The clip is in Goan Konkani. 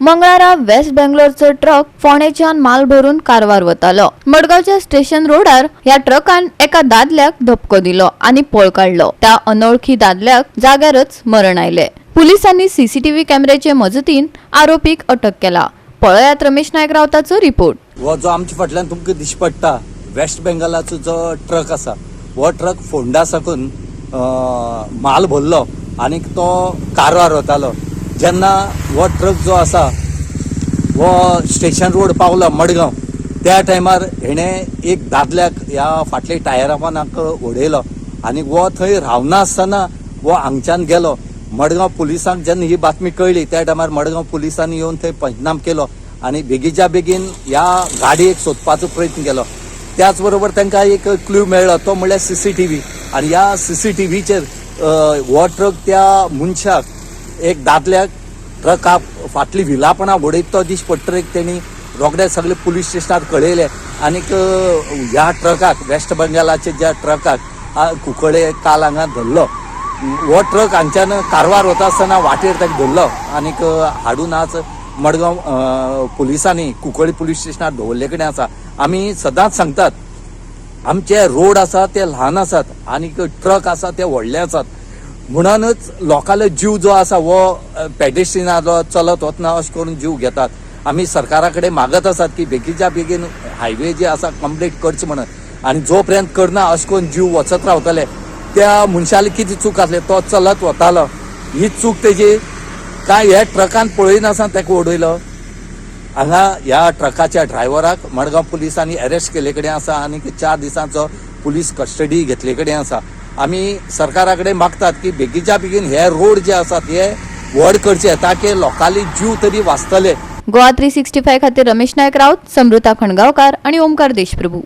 मंगळारा वेस्ट बेंगलोरचो ट्रक फोंडेच्यान माल भरून कारवार वतालो. मडगांवच्या स्टेशन रोडार ह्या ट्रकान एका दादल्याक धपको दिलो आनी पळ काडलो. त्या अनोळखी दादल्याक जाग्यारच मरण आयले. पुलिसांनी सीसीटीव्ही कॅमेऱ्याचे मजतीन आरोपीक अटक केला. पळयात रमेश नायक रावताचो रिपोर्ट. हो जो आमच्या फाटल्यान तुमकां दिश्टी पडटा, वेस्ट बेंगलाचो जो ट्रक आसा, हो ट्रक फोंडा साकून माल भरलो आनी तो कारवार वतालो. जेन्ना हो ट्रक जो आसा हो स्टेशन रोड पावलो मडगांव, त्या टायमार हेणें एक दादल्याक ह्या फाटल्या टायरा पोंदाक उडयलो आनी हो थंय रावना आसतना हो हांगच्यान गेलो. मडगांव पुलिसांक जेन्ना ही बातमी कळ्ळी, त्या टायमार मडगांव पुलिसांनी येवन थंय पंचनाम केलो आनी बेगीच्या बेगीन ह्या गाडयेक सोदपाचो प्रयत्न केलो. त्याच बरोबर तांकां एक क्ल्यू मेळ्ळो, तो म्हणल्यार सीसीटीव्ही. आनी ह्या सीसीटीव्हीचेर हो ट्रक त्या मनशाक, एक दादल्याक ट्रका फाटली विलापणां उडयत तो दिश्टी पडटकीर तेणी रोखडे सगळे पुलीस स्टेशनार कळयले. आनीक ह्या ट्रकाक, वेस्ट बंगालाच्या ज्या ट्रकाक कुंकळे काल हांगा धरलो. हो ट्रक हांगच्यान कारवार वता आसतना वाटेर ताका धरलो आनीक हाडून आज मडगांव पुलिसांनी कुंकळी पुलीस स्टेशनार दवरले कडेन आसा. आमी सदांच सांगतात, आमचे रोड आसा ते ल्हान आसात आनीक ट्रक आसा ते व्हडले आसात, म्हणूनच लोकांलो जीव जो आसा हो पेडेस्ट्रियनाचो चलत वतना अशें करून जीव घेतात. आमी सरकारा कडेन मागत आसात की बेगीच्या बेगीन हायवे जे आसा कंप्लीट करचे म्हणून. आनी जो पर्यंत करना, अशें करून जीव वचत रावतले. त्या मनशाली कितें चूक आसली? तो चलत वतालो, ही चूक तेजी काय ह्या ट्रकान पळयनासतना ताका उडयलो? हांगा ह्या ट्रकाच्या ड्रायव्हराक मडगांव पुलिसांनी अरेस्ट केल्ले कडेन आसा आनी 4 दिसांचो पुलीस कस्टडी घेतले कडेन आसा. आमी सरकारा कडेन मागतात की बेगीच्या बेगीन हे रोड जे आसात हे व्हड करचे, ताकी लोकांले जीव तरी वाचतले. गोवा 365 खातीर रमेश नायक राऊत, समृता खणगावकार आणि ओमकार देशप्रभू.